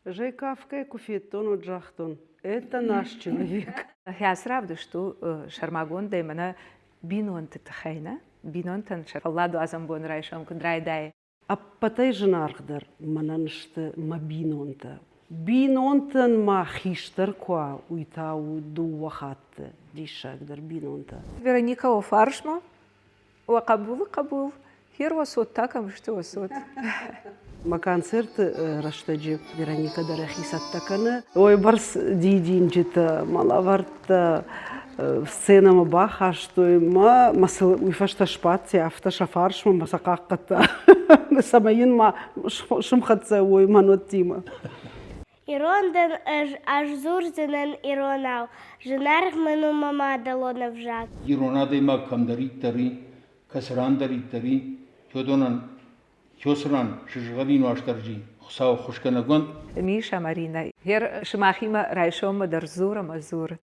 Ӕз ӕй кафгӕ куы федтон, уӕд загътон, это наш человек. Хӕс равдыст у сӕрмагондӕй мӕнӕ бинонты тыххӕй, нӕ? Бинонтӕн сӕ фӕлладуадзӕн бон райсом куыд райдайы. Ӕппӕтӕй зынаргъдӕр мӕнӕн сты мӕ бинонтӕ. Бинонтӕн ма хистӕр куы уа, уый та у дыууӕ хатты диссагдӕр бинонтӕ. Вероника уӕ фарсмӕ, уӕ хъӕбулы хъӕбул, хер уӕ цот та кӕм сты уӕ цот? Мӕ концерты рӕстӕджы Вероникӕ дӕр йӕхи цӕттӕ кӕны. Уой бӕрц дидинджытӕ, мӕ лӕвӕрттӕ сценӕмӕ бахастой мӕ мӕ сыл уый фӕстӕ сбадти, афтӕ сӕ фарсмӕ мӕ сӕ хъахъхъӕдта, цӕмӕй йын ма сымхӕццӕ уой мӕнуӕттимӕ. Ирон дӕн ӕз, ӕз дзурдзынӕн иронау, зынаргъ мын у мӕ мадӕлон ӕвзаг. Ирон адӕймаг кӕмдӕриддӕр и, кӕцырандӕриддӕр и, уыдонӕн Сосран, сызгъӕрин Уастырджи, Хуыцау ххуысгӕнӕг уӕнт. Миша, Марина, гъер сымахимӕ райсоммӕ дӕр дзур ӕмӕ дзур.